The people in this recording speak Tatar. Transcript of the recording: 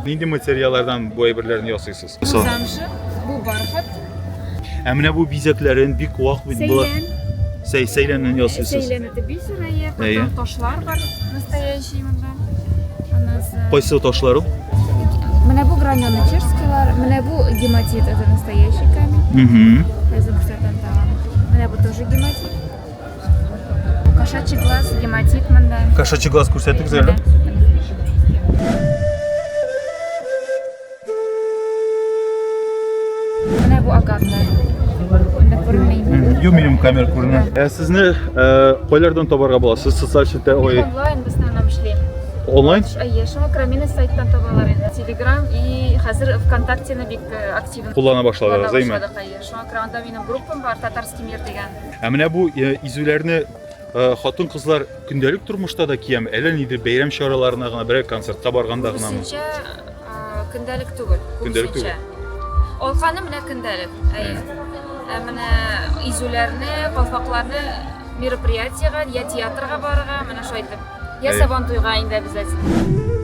Нинди материаллардан бу әйберләрне ясыйсыз? Бу замша, бу бархат. Ә менә бу бизәкләрен бик вак бит болар. Сәйлән. Сәй, сәйләннән ясыйсыз. Сәйлән это бисер, әйе. Әйе. Потом ташлар бар настоящий монда. Аннан Кайсы ташлар ул? Менә бу граненый чешскийлар, менә бу гематит, это настоящий камень. Угу. Хәзер күрсәтәм тагын. Менә бу тоже гематит. Кошачий глаз, гематит монда. Кошачий глаз күрсәтегез әле. Менә бу агатна. Монда күренми. Юк, минем камера күренә. Ә сезне кайлардан табарга була? Сез социаль челтәр ой. Онлайн в основном эшлим. Онлайн? Әйе, шуңа күрә мине сайттан табалар инде. Телеграм и хәзер ВКонтактены бик активно куллана башладыгыз, әйме? Куллана башладык, әйе. Шуңа күрә анда минем группам бар, Татарский мир дигән. Ә менә бу изүләрне хатын-кызлар көндәлек тормышта да кияме? Әллә нидер бәйрәм чараларына гына, берәр концертка барганда гынамы? Күбесенчә көндәлек түгел. Көндәлек түгел. Алканы менә көндәлек. Әйе. Ә менә изүләрне, калфакларны мероприятиегә, я театрга барырга, менә шулай итеп. Я Сабантуйга инде обязательно.